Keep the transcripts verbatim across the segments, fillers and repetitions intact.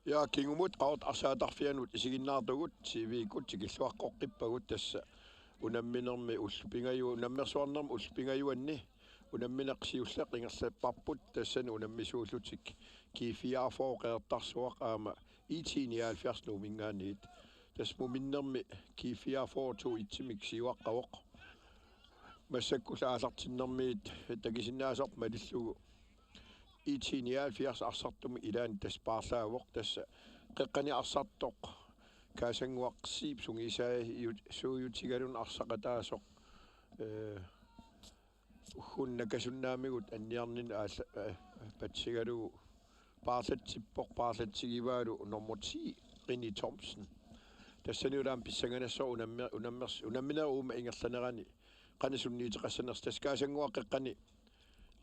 Ja, kingumut Qaqortoq arsaattarfianut isiginnaartugut, T V-kkut tikilluaqqoqqippagut. Tassa unamminermi ullut pingajuat, unammersuarnermi ullut pingajuanni unammineq siulleq ingerlapparput, tassani unammisuullutik G fireogfyrre Qeqertarsuaq aamma I T nioghalvfjerds Nuumminngaanniit. Tassa muminnermi G fireogfyrre to et-imik siuaqqavoq. Massakkullu aallartinnermiit takusinnaasoq malillugu I T nioghalvfjerds arsartumik ilaanni tassa paarlaavoq. Tassa qeqqani arsartoq Kaasannguaq Zeeb sungiusaajutsigaluni arsaqataasoq, ee, ugguuna nakasunnaamigut anniarnini aalla-, ee, patsigalugu paarlatsippoq, paarlatsigivaalu nummer ti, René Thomsen. Tassanilu aamma pissanganassaaq unammi-, unammers-, unamminerup uuma ingerlanerani qanoq sunniuteqassanersoq. Tassa Kaasannguaq qeqqani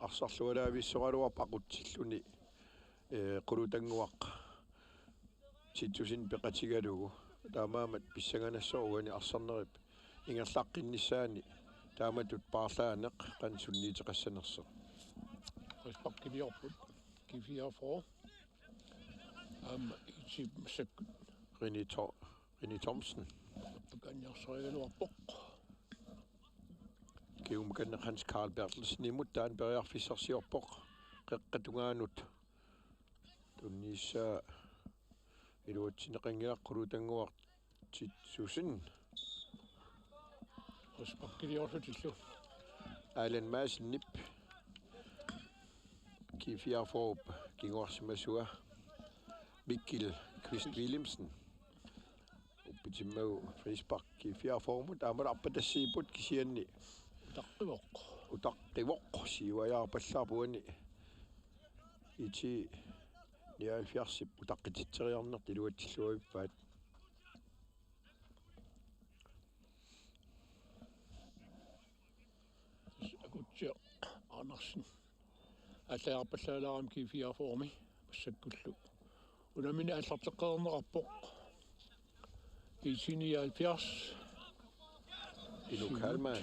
arsarlualaavissoraluarpoq aqutsilluni, ee, Qulutannguaq Titussen peqatigalugu. Taamaammat pissanganassaaq uani arsarnerup ingerlaqqinnissaani taamatut paarlaaneq qanoq sunniuteqassanersoq. Frisparkiliorput G fireogfyrre. Aamma I T-p massakkut. René Tho-, René Thomsen. Pakaniarsarigaluarpoq. Kiumakanneq Hans Karl Berthelsenimut taanna periarfissarsiorpoq. Qeqqata tungaanut tunniussaa iluatsinneqanngilaq, Qulutannguaq Titussen. Frisparkiliorlutillu. Allan Madsenip, G fireogfyrre-p kinguarsimasua Mikkel Kvist Wilhelmsen. Uppitimmagu frispark G fireogfyrre-mut, aammalu arpatassiipput kisianni utaqqivoq. Utaqqivoq, siuajaarpallaarpoq uani. I T nioghalvfjerdsip utaqqititseriarnertut iluatsilluavippaat. Tassa Akutsiaq Andersen aallajaarpallaalaarami G fireogfyrre-mi, massakkullu unammineq aallarteqqinneqarpoq. I T nioghalvfjerds. Inuk Siumut. Heilmann.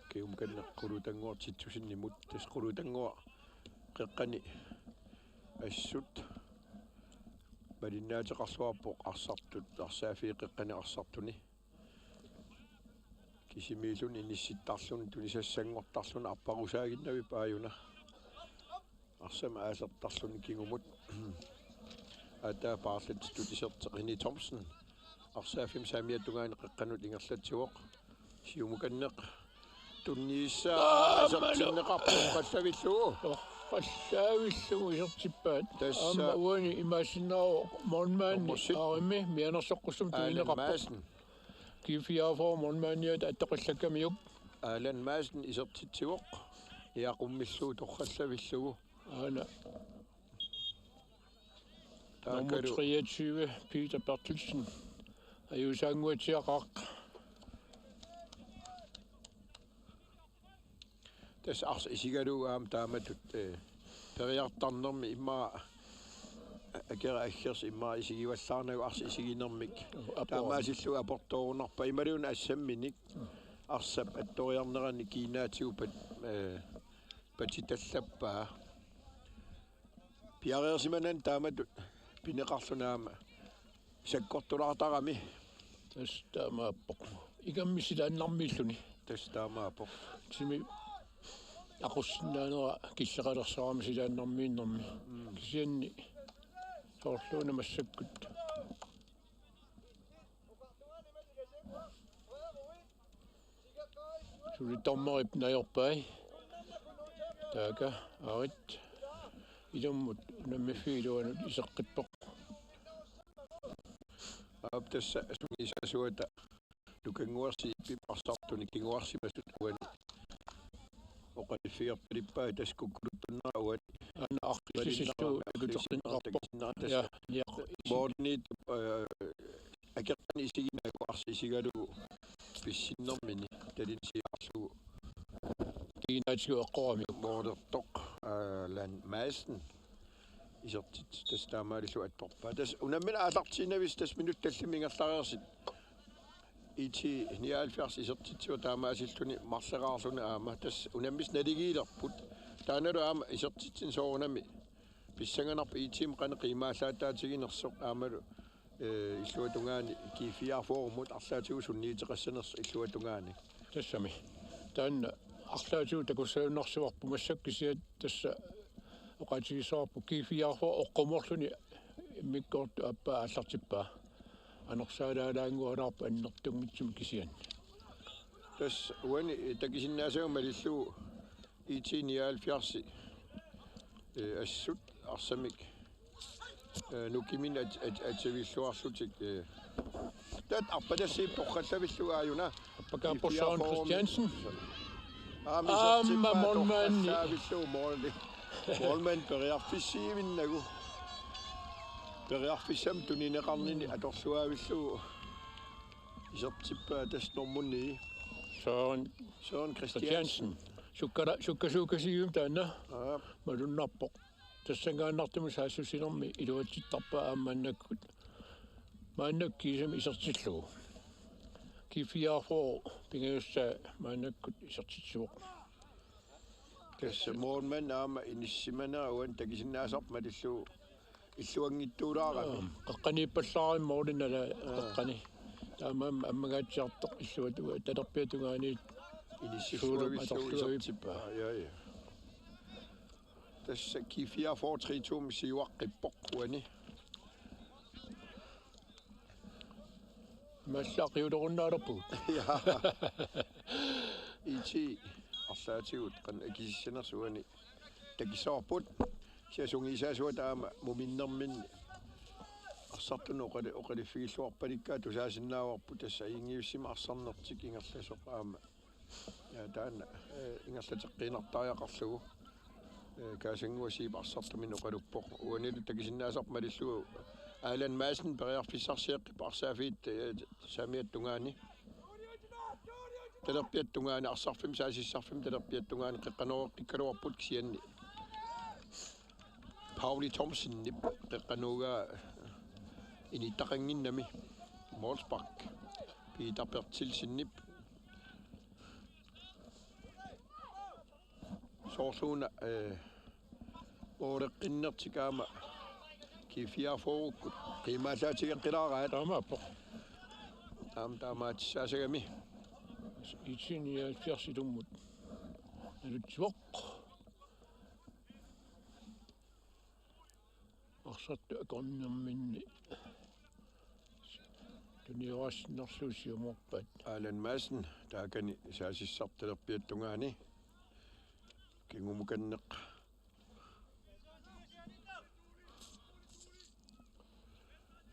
Kiumakanneq Qulutannguaq Titussenimut, tassa Qulutannguaq qeqqani assut malinnaateqarluarpoq arsartut, arsaaffiup qeqqani arsartuni. Kisimiilluni inissittarluni tunisassanngortarluni arparusaaginnavippoq aajuna. Arsamik aallertarluni kingumut. Aataa paarlatsitut iserteq René Thomsen. Arsaaffimmi saamiata tungaanut qeqqanut ingerlatsivoq. Siumukanneq tunniussaa. Aammalu isertinneqarpoq torrallavillugu. Torrallavillugu isertippaat. Tassa. Aamma uani imaassinnaavoq målmandi nummer sytten. Aarimmi mianersoqqussummik Allan tunineqarpoq. Madsen. G fireogfyrre målmandiata attoqallakkamiuk. Allan Madsen isertitsivoq. Niaqummillugu torrallavillugu. Aana. Taakkalu. Nummer treogtyve, Peter Berthelsen. Ajuusaannguatsiaqaaq. Tassa arsaq isigalugu aamma taamatut, eh, periartarnermi immaqa akera aggersi immaqa isigivallaarnagu arsaq isiginermik. Aporami. Taamaasillugu aportoorunarpoq imaluunniit assamminik arsap attoriarnerani kiinaatigut pat-, eh, patitallappaa. Piareersimanani taamatut pineqarluni aamma sakkortulaartarami. Tassa taamaappoq. Ingammik silaannarmiilluni. Tassa taamaappoq. Timi aqussinnaanera killeqalersaarami silaannarmiinnermi. Mm. Kisianni soorluuna massakkut. Suli dommerip najorpai. Taaka, arit. Ilummut unammiffiit iluanut iseqqippoq. Aap, tassa sungiusaasuata Nukannguarsiip arsartunik kinguarsimasut uani oqaluffigerpalippai, tassa kukkuluttunnera uani. Aana arqisisissu ikuteqqinneqarpoq. Tassa. Ja, ja. Målimiittup, eh, akeqqani isiginagu arsaq isigalugu pissinnermini talinsiaarlugu. Kiinaatigut eqqoramiuk. Målertoq, eh, Allan Madsen. Isertitsisut tassa taamaalillutik attorpaat. Tassa unammineq aallartiinnavissut tassa minutsit tallimat ingerlareersut. IT nioghalvfjerds isertitsivoq taamaasilluni marleraarluni aamma. Tassa unammisut naligiilerput. Taannalu aamma isertitsineq soorunami pissanganarpoq, IT-mut qanoq qiimaallaataatiginersoq aammalu, eh, illuatungaani G fireogfyrremut arlaatigut sunniuteqassanersoq illuatungaani. Tassami. Taanna arlaatigut takussagunarsivarput, massakkut kisiat tassa oqaatigissavarput G fireogfyrre oqqummerluni immikkoortut aappaa aallartippaa. Anersaalaalaanngualaarpoq annertunngitsumik kisianni. Tassa uani takusinnaasagut malillugu IT nioghalvfjerds, eh, assut arsamik, eh, nukimini at-, at-, atuilluarlutik, eh. Taava arpatassiipput torrallavillugu aajuna. Appakaappoq Søren Christiansen. Aamma, aamma isertippaat målmandi. Torrallavillugu måli. Målmand periarfissiivinnagu. Periarfissamik tunineqarnini atorluaavillugu. Isertippaat tassa nummer ni. Søren Søren Christiansen. Christiansen. Sukkala-, sukkasuukasiugami taanna. Aap. Malunnarpoq. Tassanngaannartumik saassussinermi iluatsittarpaa aamma maannakkut. Maannakkut kiisami isertillugu. G fireogfyrre pingajussaa maannakkut isertitsivoq. Tassa målmand aamma inissimanera uani takusinnaasarput malillugu illuanngitsuulaarami. Aa, qaqqaniippallaarami målini ala. Aa. Qaqqani. Taamaammat ammakkaatsiartoq illuatungaani talerpiata tungaaniit. Inissiffik suulum atorluavippoq. Isertippaa. Aa, ja, ja. Tassa G fireogfyrre tre to-mik siuaqqippoq uani. Mallaqiulerunnaalerpugut. Ja. IT arlaatigut qanoq akisissanersoq uani takussavarput. Kisianni sungiusaasuata aamma muminnerminni arsartunut oqali-, oqaluffigilluarpalikkaat tusaasinnaavarput, tassa Ajunngivissimik arsarnertik ingerlasoq aamma. Ja, taanna, eh, ingerlateqqiinnartariaqarlugu. Eh, Kaasannguaq Zeeb arsartuminni oqaluppoq. Uanilu takusinnaasarput malillugu Allan Madsen periarfissarsioqqippoq arsaaffiit, eh, saamiata tungaani. Talerpiata tungaani, arsarfimmi saasissarfimmi talerpiata tungaani qeqqanooreqqikkaluarput kisianni. Pauli Thomsenip qeqqanoogaa inittaqannginnami. Målspark. Peter Berthelsenip. Soorluuna, eh, måleqqinnertik aamma G fireogfyrre-kkut qiimaallaatigeqqilaaraat. Taamaappoq. Taama taamaatissaasagami. IT nioghalvfjerds ilummut nalutsivoq. Arsartut akornanni tuniorassinnerlugu siumoorpaat. Allan Madsen taakani saasissarput talerpiata tungaani. Kingumukanneq.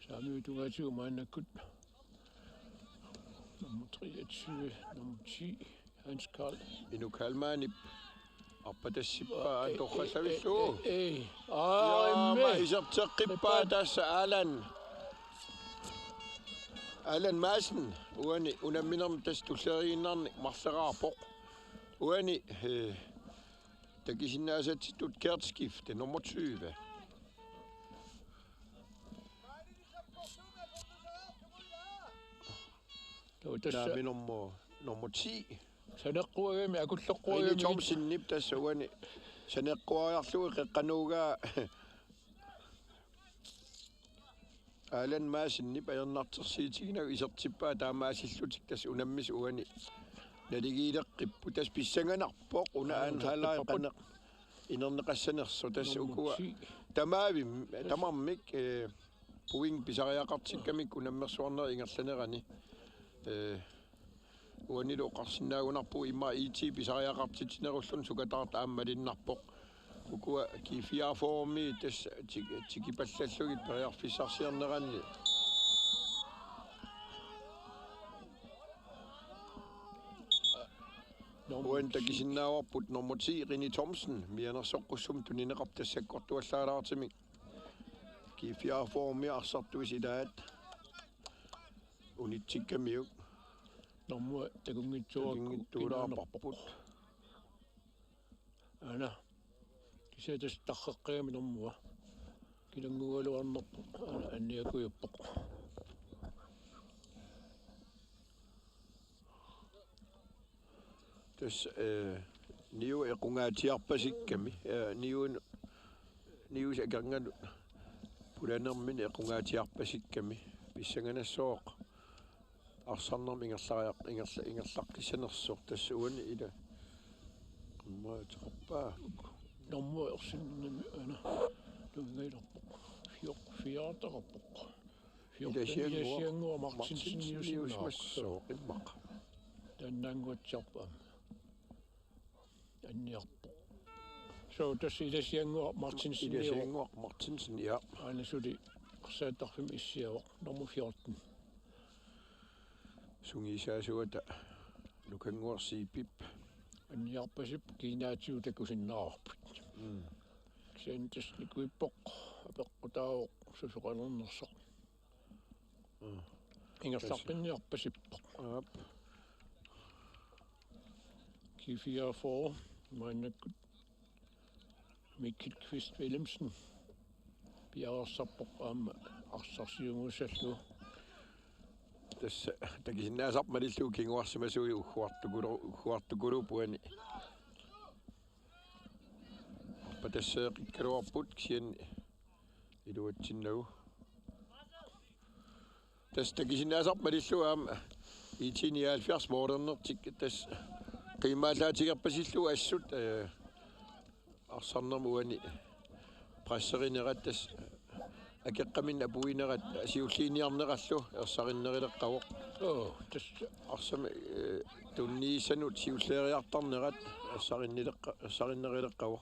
Saamiata tungaatigut maannakkut nummer treogtyve, nummer ti, Hans Karl. Inuk Kalmanip arpatassippaa, eh, torrallavillugu. Eh, eh, eh. Aa, aamma iserteqqippaa tassa Allan. Allan Madsen uani unamminermi tassa tulleriinnarnik marleraarpoq. Uani, eh, takusinnaasatsitut Gert Skifte, nummer tyve. Tassa naami nummer, nummer ti. Saneqquagami, akulleqquagami. René Thomsenip tassa uani saneqquariarlugu qeqqanooraa. Allan Madsenip ajornartorsiutiginagu isertippaa taamaasillutik tassa unammisut uani naligiileqqipput. Tassa pissanganarpoq una anden halvleg qanoq inerneqassanersoq tassa ukua tamaavim-, tamarmik, eh, point pisariaqartikkamik unammersuarneq ingerlanerani. Eh, uanilu oqarsinnaagunarpugut immaqa I T pisariaqartitsinerulluni sukataartoq aamma malinnarpoq. Ukua G fireogfyrre-mi tassa tik-, tikipallallugit periarfissarsiorneranni. Uani takusinnaavarput nummer ti, René Thomsen, mianersoqqussummik tunineqarpoq tassa sakkortuallaalaartumik. G fireogfyrre-mi arsartuisa ilaat unitsikkamiuk. Nummer takunngitsuuakku takunngitsuulaarparput. Aana. Kisianni tassa tarreqqigami nummer. Kilannguugaluarnerpoq. Aana anniakujuppoq. Tassa, eh, niu equngaatsiarpasikkami, eh, niu, niu akornganut pulanermini equngaatsiarpasikkami pissanganassaaq arsarnermik ingerlariaq-, ingerla-, ingerlaqqissanersoq tassa uani ila. Qimmaataqarpaa. Nummer ersinnimi aana. Tunngailerpoq. Fjor-, fjortaqarpoq. Fjorten Ilasiannguaq Ilasiannguaq Martinsen Martinsen niusimaaq. Niusimassooq immaqa. Taannaannguatsiarpoq aamma. Anniarpoq. So tassa Ilasiannguaq Martinsen niu. Ilasiannguaq Martinsen, ja. Aana suli arsaattarfimmi issiavaq nummer fjorten. Sungiusaasuata Nukannguaq Zeebip. Anniarpasippoq kiinaatsigut takusinnaavarput. Mm. Kisianni tassa nikuippoq apeqqutaavoq susoqalernersoq. Mm. Ingerlaqqinniarpasippoq. Aap. G fireogfyrre maannakkut Mikkel Kvist Wilhelmsen piareersarpoq aamma arsaq siumuussallugu. Tassa takusinnaasarput malillugu kinguarsimasuuvoq ugguartukulu-, ugguartukuluupput uani. Arpatasseeqqikkaluarput kisianni iluatsinnagu. Tassa takusinnaasarput malillugu aamma I T nioghalvfjerds målernertik tassa qiimmaallaatigerpasillugu assut, eh, arsarnermut uani presserinerat tassa akeqqaminnik apuinerat siulliiniarnerallu ersarinneruleqqavoq. Oo, tassa. Arsami, eh, tunniussanut siullieriartarnerat ersarinnileqqa-, ersarinneruleqqavoq.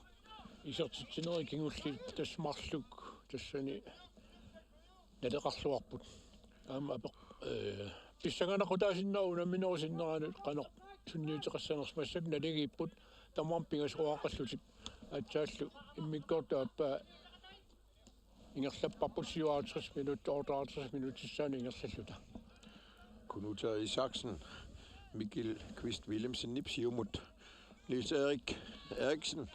Isertitsinerit kingulliit tassa marluk tassani naleqarluarput. Aamma apeq-, eh, pissanganaqutaasinnaavoq unamminerup sinneranut qanoq sunniuteqassanersoq, massakkut naligiipput tamarmik pingasoqaqqallutik. Aatsaallu immikkoortup aappaa ingerlapparput syvoghalvtreds minut, otteoghalvtreds minutissaanut ingerlalluta. Knut Isaksen, Mikkel Kvist Wilhelmsenip siumut. Niels Erik Eriksen.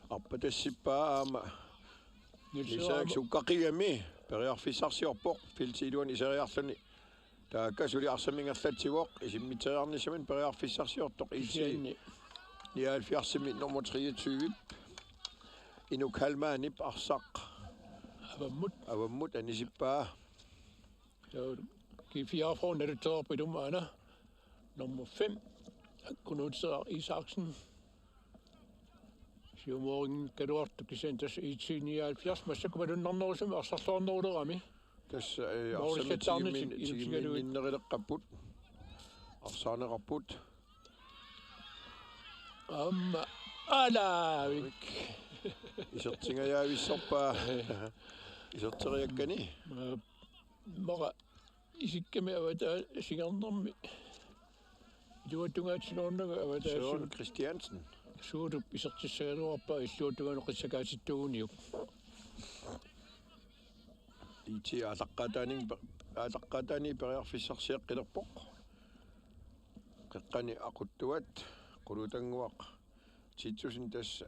Arpatassippaa aamma. Niels Erik sukkaqigami periarfissarsiorpoq. Feltip iluani iseriarluni. Taakku suli arsamik ingerlatsivoq. Isimmitseriarnissaminut periarfissarsiortoq. Ilsianni. Nioghalvfjerdsimi nummer treogtyve. Inuk Kalmanip arsaq. Avammut. Avammut anisippaa. G fireogfyrre nalutsereerpoq ilumut aana. Nummer fem, Knut Isaksen. Siumoorinngikkaluartoq kisianni tassa IT nioghalvfjerds massakkut malunnarnerusumik arsarluarnerulerami. Tassa, eh, målsættarnitik arsamik tigimmi-, ilutsigaluit. Tigimmiinneruleqqapput. Arsaarneqarput. Aamma alaavik. Isertingajaavissorpaa. Iserteriakkani. Mara isikkami avataa singernermi. Iluatungaatsigoornagu avataa Søren Su-, Christiansen. Suulup isertissagaluarpaa illuatungaanut qissakaatittuuguniuk. IT aallaqqaataaniit pe-, aallaqqaataaniit periarfissarsiaqqilerpoq. Qeqqani aquttuat Qulutannguaq Titussen tassa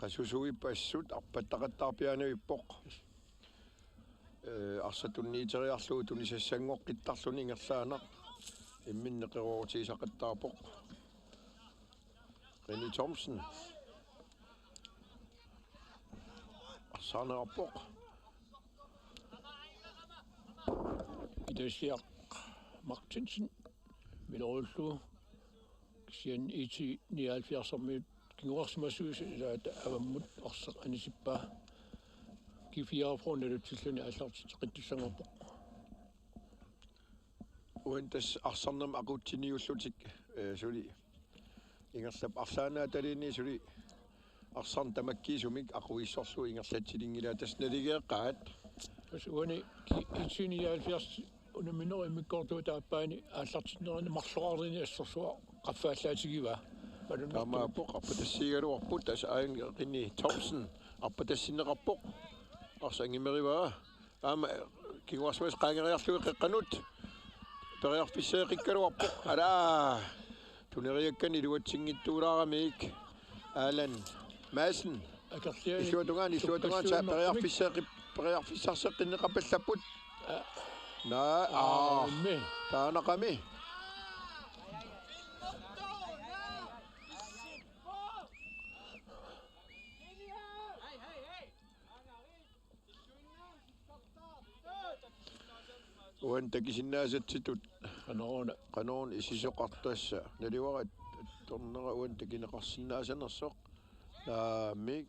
qasusuippoq assut arpattaqattaarpiaanavippoq. Eh, arsaq tunniuteriarlugu tunisassanngortittarluni ingerlaannaq. Imminneq qeroorutigisaqattaarpoq. René Thomsen. Arsaarneqarpoq. Itasiaq Martinsen. Milerullu. Kisianni IT nioghalvfjerdsimiut kinguarsimasuisa ilaata avammut arsaq anisippaa. G fireogfyrre nalutsilluni aallartitseqqittussanngorpoq. Uani tassa arsarnermi aqutsiniullutik, eh, suli. Ingerlap arlaannaataliini suli arsarneq tamakkiisumik aquissorlugu ingerlatsilinngilaat, tassa naligeeqqaat. Tassa uani ki-, IT nioghalvfjerds unamminerup immikkoortuata aappaani aallartinnerani marloqarluni assorsuaq qaffaallaatigivaa. Malunnertumik. Taamaappoq, arpatassiigaluarput, tassa aajuna René Thomsen arpatassinneqarpoq. Arsaq angimerivaa. Aamma kinguarsimasut qaangeriarlugit qeqqanut. Periarfisseeqqikkaluarpoq. Alaa. Tuneriakkani iluatsinngitsuulaaramik. Allan Madsen. Akerliani. Illuatungaani, illuatungaani, saa suppassiuinnartumik. Periarfisseeqqip-, periarfissarseqqinneqarpallapput. Aa. Naa, aa, aa. Immi. Taanaqami. Uani takusinnaasatsitut. Qanoruna. Qanoruna isisoqartoq tassa. Naluara at-, attornera uani takuneqarsinnaasanersoq. Naamik.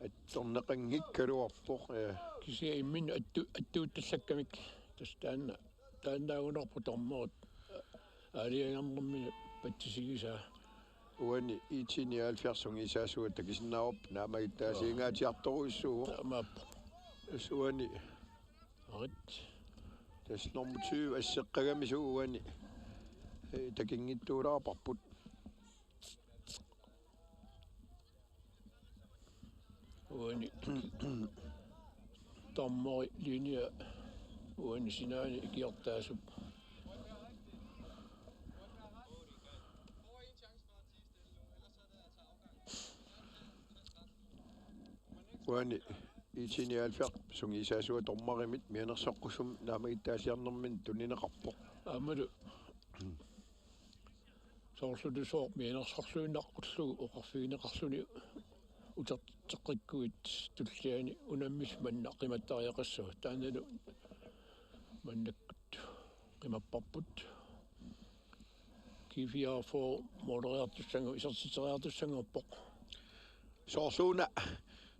Attorneqanngikkaluarpoq, eh. Kisianni imminnut attu-, attuuttallakkamik. Tassa taanna, taannaagunarpoq dommeri aalajangernermini patsisigisaa. Uani IT nioghalvfjerds sungiusaasuat takusinnaavarput, naammagittaasiingaatsiartorujussuuvoq. Taamaappoq. Tassa uani. Arit. Tassa nummer tyve asseqqagamisuuvoq uani. Eh, takunngitsuulaaparput. Uani. Dommeri linje. Uani sinaani ikiortaasup. Uani IT nioghalvfjerds sungiusaasuat dommerimit mianersoqqusumik naammagittaalliarnermini tunineqarpoq. Aammalu. Soorlutusooq mianersorluinnarullugu oqarfigineqarluni utertitseqqikkuit tulliani unammillu manna qimattariaqassavat. Taannalu maannakkut qimapparput. G fireogfyrre måleriartussanngor-, isertitseriartussanngorpoq. Soorluuna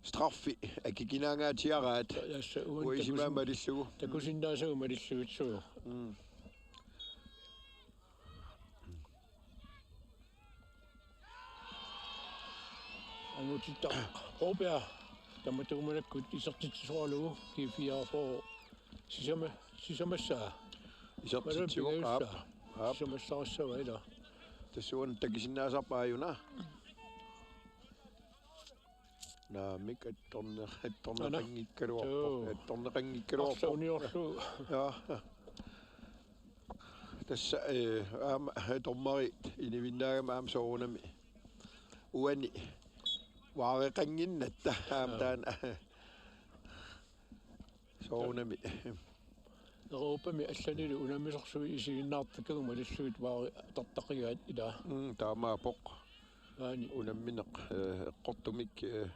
straffi akikinaangaatsiaraat. Tassa uani uisimaa takusin-, malillugu. Takusinnaasagut malillugit suu. Mm. Angutitta Råbjerg. Tamatuumanakkut isertitsisoralugu G fireogfyrre. Sisama-, sisamassaa. Isertitsivoq, aap. Malapigajussaa. Aap. Sisamassarissavat ila. Tassuuna takusinnaasarpaa aajuna. Naamik, attorne-, attorneqanngikkaluarpoq. Joo. Attorneqanngikkaluarpoq. Arsauniorlu. Ja. Tassa, eh, aamma, eh, dommeri inivinnaagami aamma soorunami. Uani. Vaareqannginnatta aamma. Joo. Taanna. Soorunami. Europami allanilu unammisorsuit isiginnaartakkagut malillugit vaari atortaqigaat ilaa. Mm, taamaappoq. Aani. Unammineq, eh, eqqortumik, eh, eh,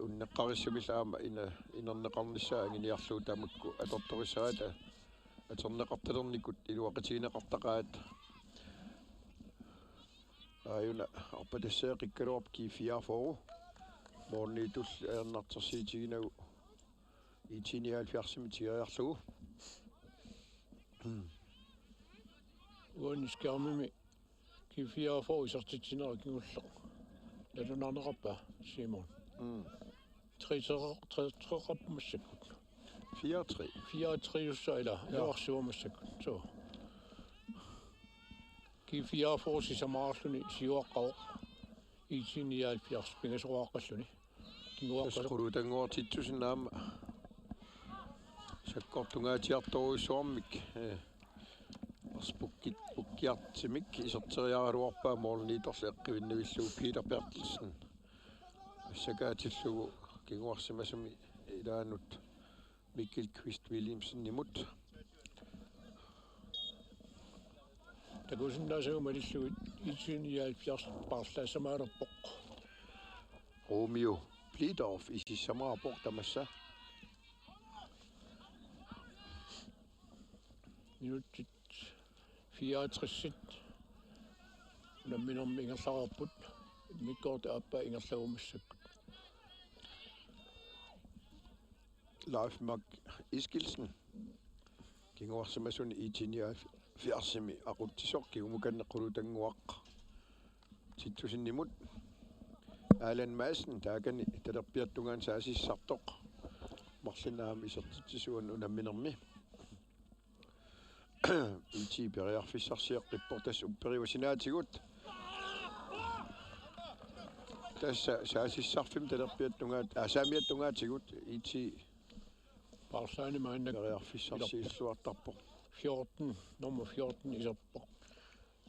unneqqarissumillu aamma ina-, inerneqarnissaa anguniarlugu tamakku atortorissagaat, eh, atorneqartalernikkut iluaqutigineqartaqaat. Aajuna arpatasseeqqikkaluarpoq G fireogfyrre. Målimiitulli ajornartorsiutiginagu. IT nioghalvfjerdsimi tigeriarlugu. Uani skærmimi G fireogfyrre isertitsinera kingulleq. Nalunaarneqarpa, Simon? Mm. Tre tre, tre tre massakkut. Fire tre. Fire tre-ussaa ila. Ja. Iluarsivoq massakkut. Suu. G fireogfyrre sisamaarluni siuaqqavoq. IT nioghalvfjerds pingasoqaqqalluni. Kinguaqqat. Tassa qulutannguartitsusinnaamma sakkortungaatsiartorujussuarmik, eh, arsaq pukkit-, pukkiartumik iserteriaraluarpaa målimiittorli eqqivinnavillugu Peter Berthelsen. Assakaatillugu kinguarsimasumi ilaanut Mikkel Kvist Williamsenimut. Takusinnaasagut malillugit I T nioghalvfjerds paarlaassamaalerpoq. Romeo Blidorf isissamaarpoq tamassa. Minutsit fireogtres unamminermi ingerlareerput. Immikkoortut aappaa ingerlavugut massakkut. Leif Mark Eskildsen. Kinguarsimasuni I T nioghalvfjerdsimi aqutsisoq kingumukanneq Qulutannguaq. Titusinimut. Allan Madsen taakani talerpiata tungaanut saasissartoq. Marlin aamma isertitsisuan unamminermi. I T periarfissarsioqqippoq tassa upperiva sinaatigut. Tassa saasissarfimmi talerpiata tungaat, aa, saamiata tungaatigut I T paarlaani maanna periarfissarsiilluartarpoq. Fjorten, nummer fjorten iserpoq.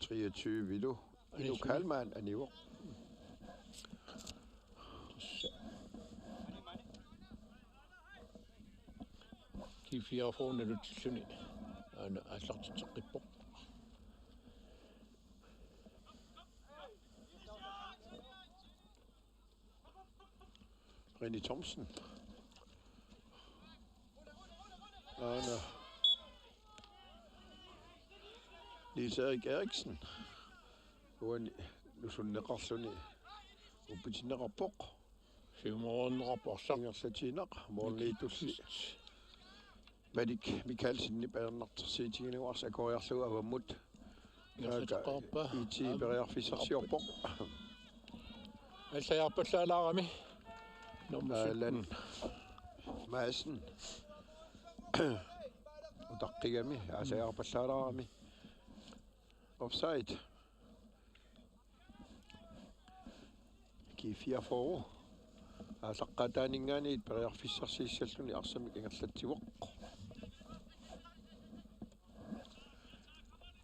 Treogtyve-lu. Inu Kalman anivoq. G fireogfyrre nalutsilluni aana aallartitseqqippoq. René Thomsen. Aana Niels Erik Eriksen. Uani nusunneqarluni uppitinneqarpoq. Siumoorneqarpoq arsaq. Ingerlatiinnaq moorniitulli. Malik Mikaelsenip ajornartorsiutigineqarsi akoriarlugu avammut. Taakku ingerlateqqaarpaa. I T periarfissarsiorpoq. Aasajaarpallaalaarami. Nummer Allan sytten. Madsen. Utaqqigami, aasajaarpallaalaarami. Offside. G fireogfyrre. Aallaqqaataaninngaanniit periarfissarsiissalluni arsamik ingerlatsivoq.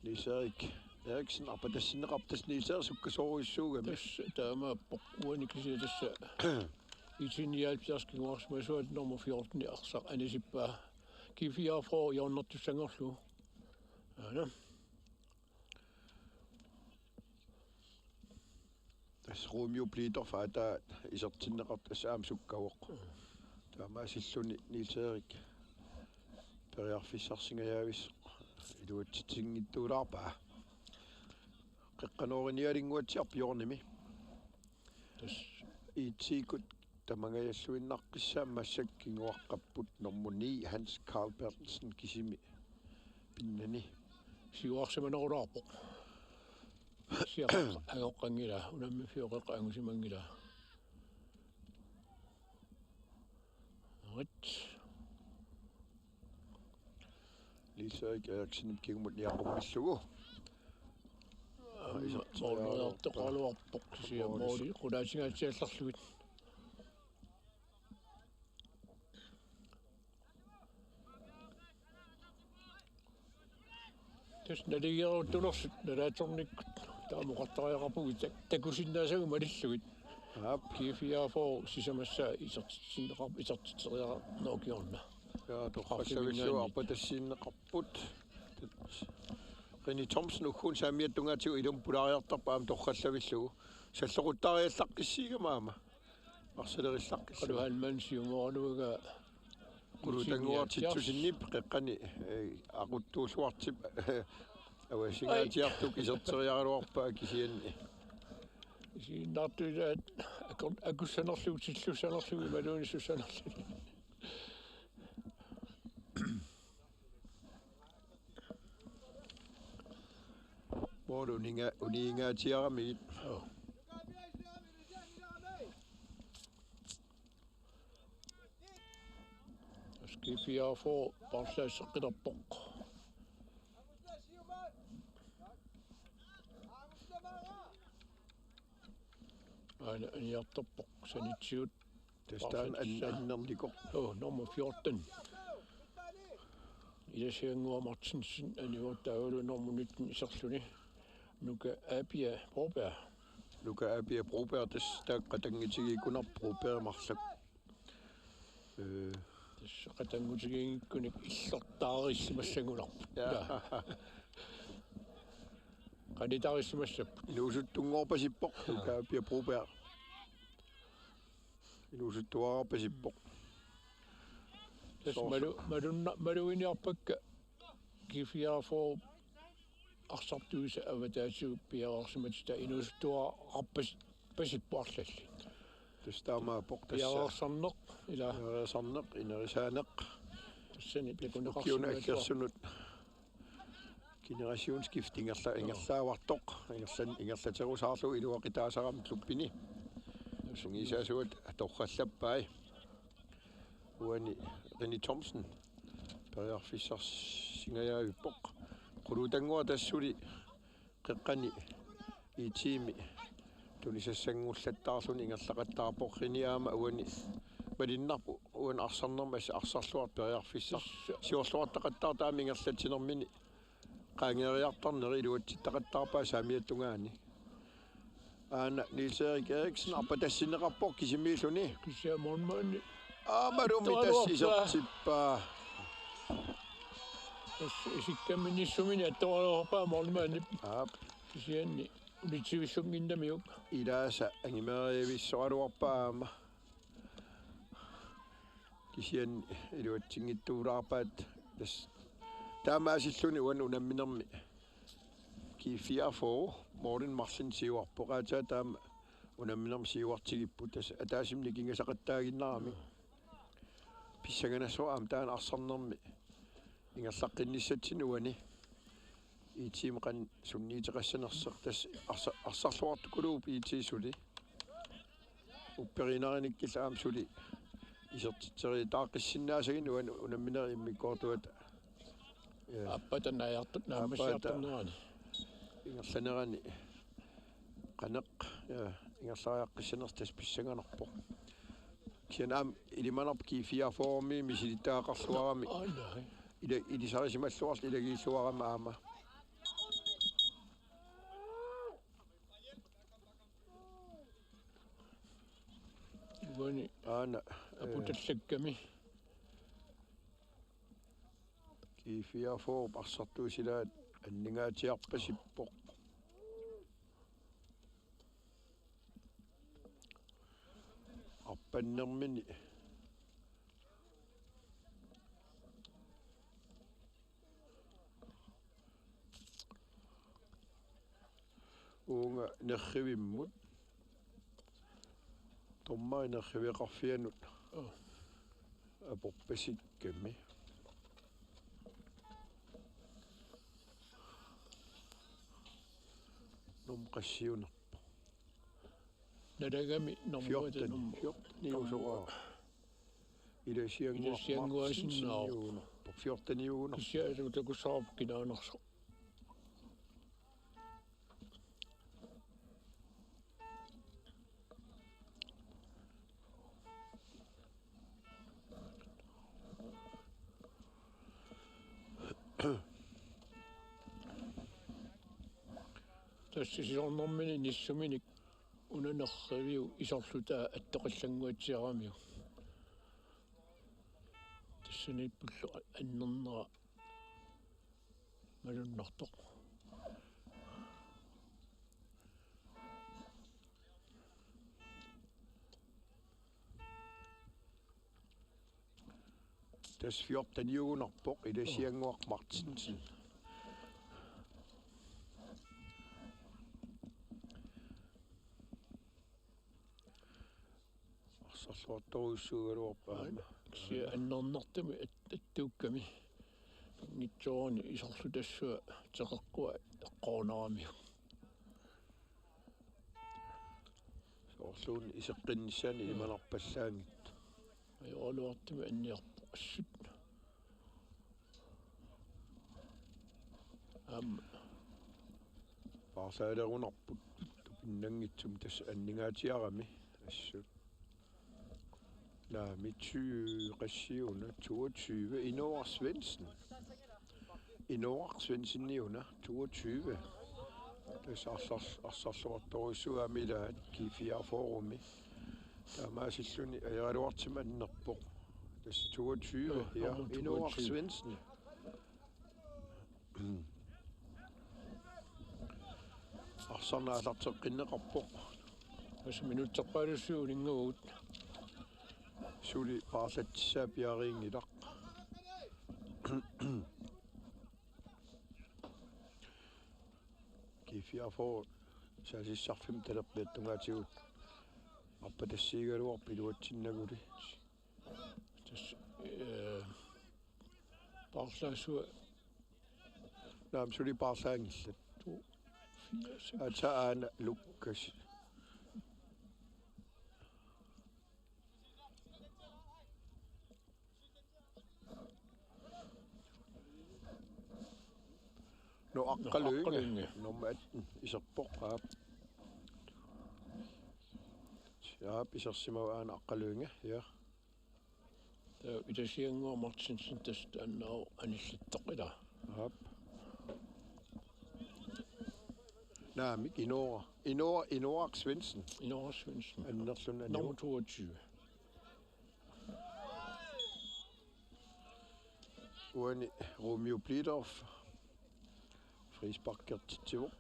Niels Erik Eriksen arpatassinneqarpoq tassa Niels Erik sukkasoorujussuugami. Tassa taamaappoq uani kisianni tassa I T nioghalvfjerds kinguarsimasuat nummer fjorten arsaq anisippaa. G fireogfyrre hjørnertussanngorlugu. Aana. Tassa Romeo Blidorf aatsaat isertinneqartoq tassa aamma sukkavoq. Taamaasilluni Niels Erik periarfissarsingajavissoq iluatsitsinngitsuulaarpaa. Qeqqanoorinialinnguatsiarpoq hjørnemi. Tassa I T-kkut tamangajalluinnaqqissaaq massakkut kinguaqqapput nummer ni Hans Carl Berthelsen kisimi pinnani. Siuarsimanerulaarpoq. Siaq ajoqqanngilaq, unammiffiup qeqqa angusimanngilaq. Rit. Niels Erik Eriksenip kingumut niaqqummillugu. Aamma moorniartoqaraluarpoq kisianni mooli qulaatingaatsiallarlugit. Tassa naligiinnartulersut nalaatsornikkut taama oqartariaqarpugut tak-, takusinnaasagut malillugit. Aap. G fireogfyrre sisamassaa isertitsinneqar-, isertitseriarneq ukiorna. Ja, torrallavillugu arpatassinneqarput. René Thomsen ugguuna saamiata tungaatigut ilumut pulaariartarpoq aamma torrallavillugu. Salloquttaariallaqqissigama aamma. Arsalerillaqqissaaq. Qaluhalman siumooraluagaa Qulutannguaq Titusinip qeqqani, eh, aquttuulluartip avasingaatiartukkut iserteriaraluarpaa kisianni. Isiginnaartut ilaat akor-, akussanerlugu, tillussanerlugu, imaluunniit sussanerlugu. Moorlu uninga-, uniingaatsiaramigit. Joo. G fireogfyrre paarlaasseqqilerpoq. Aana aniartorpoq sanitsigut. Tassa taanna an-, annernikoq. Joo, nummer fjorten. Ilassiannguaq Martinsen anivoq taavalu nummer nitten iserluni. Nuka Abia Broberg. Nuka Abia Broberg tassa taakku qatanngutigiikkunarput Broberg marluk. Eh. Tassa qatanngutigiinngikkunik illortaarissimassagunarput. Ja. Ja. qanitarissimassapput. Inuusuttunngorpasippoq, Aa. Ukapia Broberg. Inuusuttuarpasippoq. Tassa Soorlu. Malu-, malunna-, maluginiarpakka G fireogfyrre arsartuisa avataatigut piareersimatita inuusuttuarpas-, pasippoq arlallit. Tassa taamaappoq tassa. Piareersarneq, ila. Piareersarneq, inerisaaneq. Tassani takuneqarsimagaluarpoq. Ukiuni aggersunut. Generationsskifte ingerla-, ingerlaavartoq. Ingerlan-, ingerlaterusaarlugu iluaqutaasarami klubbini. Sungiusaasuat torrallappai. Uani René Thomsen periarfissarsingajaavippoq. Qulutannguaq tassa suli qeqqani IT-mi tunisassanngulattaarluni ingerlaqattaarpoq. René aamma uani malunnarpoq, uani arsarnermi assut arsarluartoq periarfissaq. Siorluartaqattaartoq aamma ingerlatsinermini qaangeeriartarneri iluatsittaqattaarpaat saamiata tungaani. Aana Niels Erik Eriksen arpatassinneqarpoq kisimiilluni. Kisianni målmandi. Aammalumi tassa isertippaa. Tassa isikkamminissumini attoraluarpaa målmandi. Aap. Kisianni unitsivissunnginnamiuk. Ilaasa angimeerivissoraluarpaa aamma. Kisianni iluatsinngitsuulaarpaat tassa. Taamaasilluni uani unamminermi G fireogfyrre målin marlin siuarpoq, aatsaat taama unamminermi siuartigipput, tassa ataatsimi nikingasaqattaaginnarami. Pissanganassaaq aamma taanna arsarnermi ingerlaqqinnissatsinnut uani. IT-mi qanoq sunniuteqassanersoq tassa arsa-, arsarluartukuluuvoq IT suli. Upperiinnarnikkut aamma suli isertitseriitaaqqissinnaasagit uani unamminerit immikkoortuata. Ja. Aappata naajartut naammassiartornerani. Aappata ingerlanerani qanoq, ja, ingerlariaqqissanersoq tassa pissanganarpoq. Kisianni aamma ilimanarpoq G fireogfyrre-mi misilittagaqarluarami. Aa, nej. Ila-, ilisarisimalluarlugu ilagiilluarami aamma. Uani. Aana, eh, aputallakkami. G fireogfyrre arsartuusilaat anningaatsiarpasippoq. Arpannermini. Uunga nerrivimmut. Dommeri nerriveqarfianut. Oh. Aporpasikkami. Nummer qassiunerpoq. Nalagami nummer fjorten, nummer fjorten iusoraa. Ilasiannguaq Ilasiannguaq Martinsen sinnaavoq. Iugunerpoq. Fjorten iugunerpoq. Kisianni takussavarput kinaanarsoq. Tassa sisornermini nissuminik una nerriviup isorlutaa attoqallannguatsiaramiuk. Tassaniippullu annernera malunnartoq. Tassa fjorten iugunarpoq, Ilasiannguaq Martinsen. Arsarluartorujussuugaluarpaa aamma. Kisianni annernartumik at-, attuukkami. Ngitsoorani isorlutassuaq teqeqquaq eqqoornaramiuk. Soorluuna iseqqinnissaanut ilimanarpallaanngitsoq. Ajoraluartumik anniarpoq assut. Aamma. Paarsaalerunerput tupinnanngitsumik tassa anningaatsiarami assut. Naamik tyve, qassiuna, toogtyve, Inooraq Svendsen. Inooraq Svendsen iuna, toogtyve. Tassa arsar-, arsarluartorujussuugami ilaat G fireogfyrre-mi. Taamaasilluni ajoraluartumik annerpoq. Tassa toogtyve, ja, nummer Inooraq toogtyve. Svendsen. Mm. Arsarneq aallarteqqinneqarpoq. Tassa minutserpaalussuit uninngavugut. Suli paarlatsissaa piareerinngilaq. G fireogfyrre saasissarfimmi talerpiata tungaatigut arpatassiigaluarpoq iluatsinnaguli. Tassa, eh, paarlaassua. Naamik, suli paarlaanngillat. To, fire, seks. Aatsaat aana Lukas. Nå, Aqqaluinge. Aqqaluinge. Nummer atten, iserpoq, aap. Aap, isersimavoq aana Aqqaluinge, ja. Taava Ilasiannguaq Martinsen tassa taanna anillattoq, ilaa. Aap. Naamik, Inoora. Inoora, Inoora Svendsen. Inoora Svendsen. Annerlunde nummer toogtyve. Uani Romeo Blidorf. Frisparkertitsivoq.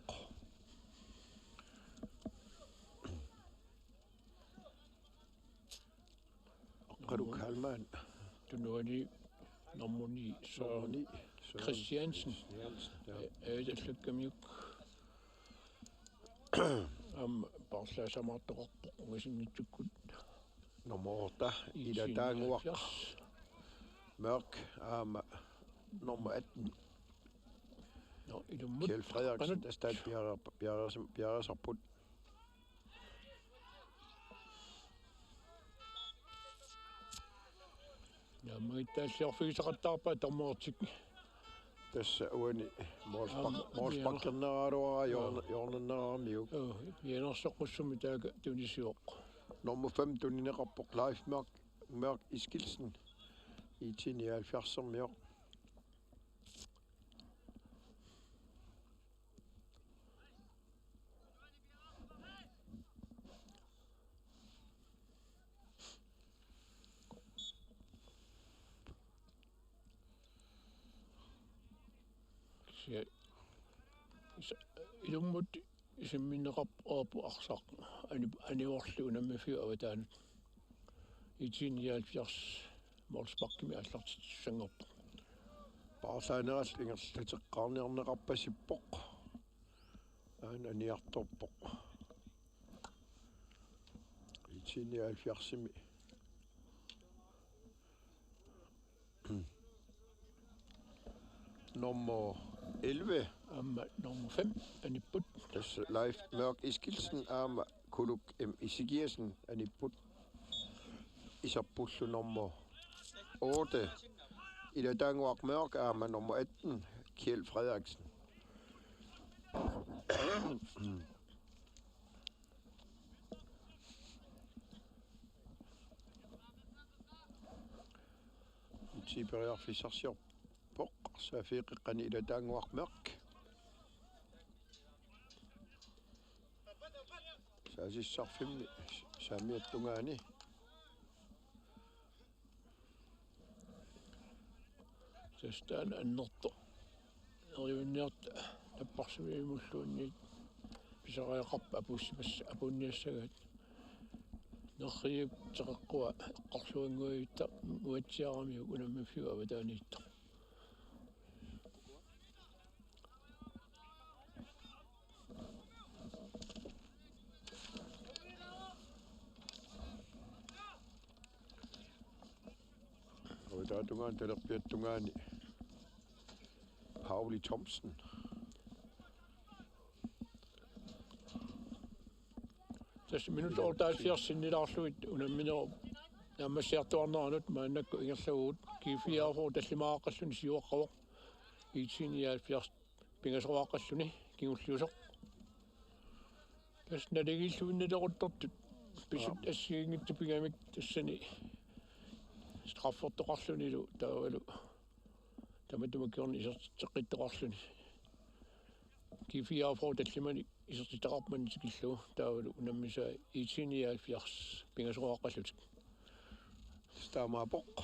Aqqalu Kalman. Tunuani nummer ni, Søren Nummer ni, Søren Christiansen. Christiansen, ja. Ee, allakkamiuk. Aamma paarlaassamaartoqarpoq ungasinngitsukkut. Nummer otte, Ilataannguaq. Mørch, aamma nummer atten. Nå, ilummut. Kjeld Frederiksen, qanat. Tassa taanna piareerpa-, piareersam-, piareersarput. Naammagittaalliorfigisaqattaarpaa dommertik. Tassa uani målspark-, aamma, målsparkerneraraluara, ja, hjørne-, hjørnerneraramiuk. Joo, mianersoqqussummik taakku tunisivoq. Nummer fem tunineqarpoq Leif Mørch, Mørch Eskildsen. I T nioghalvfjerdsermioq. Kisianni isa-, ilummut isimminneqarpoq arsaq ani-, anivorli unammiffiup avataanut. I T nioghalvfjerds målsparkimik aallartitsissanngorpoq. Paarlaanerallu ingerlateqqaarniarneqarpasippoq. Aana aniartorpoq. I T nioghalvfjerdsimi. Nummer elleve. Aamma nummer fem anipput. Tassa Leif Mørch Eskildsen aamma Kuluk M. Ezekiassen anipput. Iserpullu nummer otte, Ilataannguaq Mørch, aamma nummer atten, Kjeld Frederiksen. Uti periarfissarsiorpoq, saaffigeqqani Ilataannguaq Mørch. Saasissarfimmi saamiata tungaani. Tassa taanna annertoq. Neriunniarta napparsimmavimmulluunniit pisariaqarpoq apuussimas-, apuunniassagaat. Nerriviup teqeqqua eqqorluannguavitta nuatsiaramiuk unammiffiup avataaniittoq. Avataata tungaani, talerpiata tungaani Pauli Thomsen. Tassa minutsit otteoghalvfjerds sinnilaarlugit unamminerup naammassiartuarneranut maannakkut ingerlavugut. G fireogfyrre tallimaaqqalluni siuaqqavoq. I T nioghalvfjerds pingasoraaqqalluni kingulliusoq. Tassa naligiilluinnalequttortut pisut, aap, assigiinngitsut pigamik tassani straffertoqarlunilu taavalu tamatuma kingorna isertitseqqittoqarluni. G fireogfyrre tallimanik isertitaqarmat tikillugu taavalu unammisai I T nioghalvfjerds pingasoraaqqallutik. Tassa taamaappoq.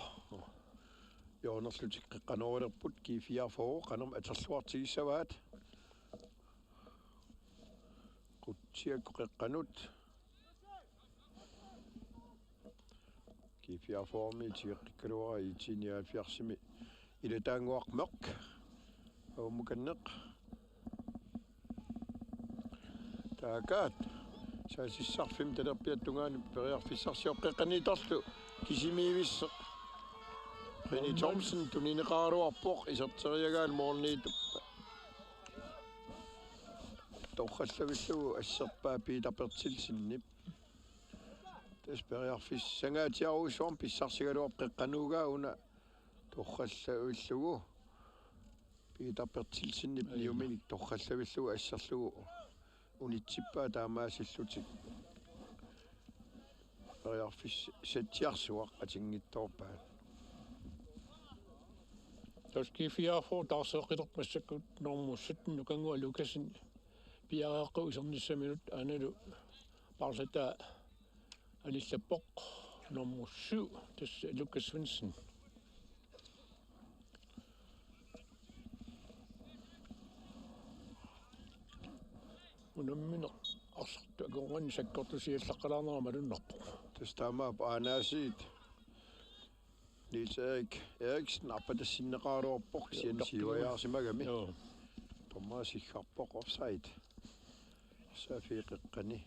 Hjørnerlutik qeqqanooralerput, G fireogfyrre qanormi atorluartigissavaat. Siakku qeqqanut. G fireogfyrre-mi tigeqqikkaluaraa I T nioghalvfjerds-imi. Ilataannguaq Mørk. Aammukanneq. Taakaat. Saasissarfimmi talerpiata tungaani periarfissarsioqqeqqaniittorlu. Kisimiivisseq. René Thomsen tunineqaraluarpoq iserteriagaa målimiittup. Torrallavillugu asserpaa Peter Berthelsenip. Tassa periarfissangaatsiarujussuarmik pissarsigaluarpoq qeqqanut una torrallavillugu. Peter Berthelsenip Aina. Niuminik torrallavillugu asserlugu unitsippaa taamaasillutik. Periarfissatsiarsuaq atinngitsoorpaat. Tassa G fireogfyrre taarseqqittoq massakkut nummer sytten Nukannguaq Lukassen piareeqqasoq isernissaminut aanalu paarlataa anillappoq nummer syv, tassa Lukas Svendsen. Unammineq arsartut akornanni sakkortusiallaqqalaarnera malunnarpoq. Tassa taamaappoq aanaasiit. Niels Erik Eriksen arpatassinneqaraluarpoq kisianni siuajaarsimagami. Joo. Dommarit siggarpoq offside. Saaffigeqqani.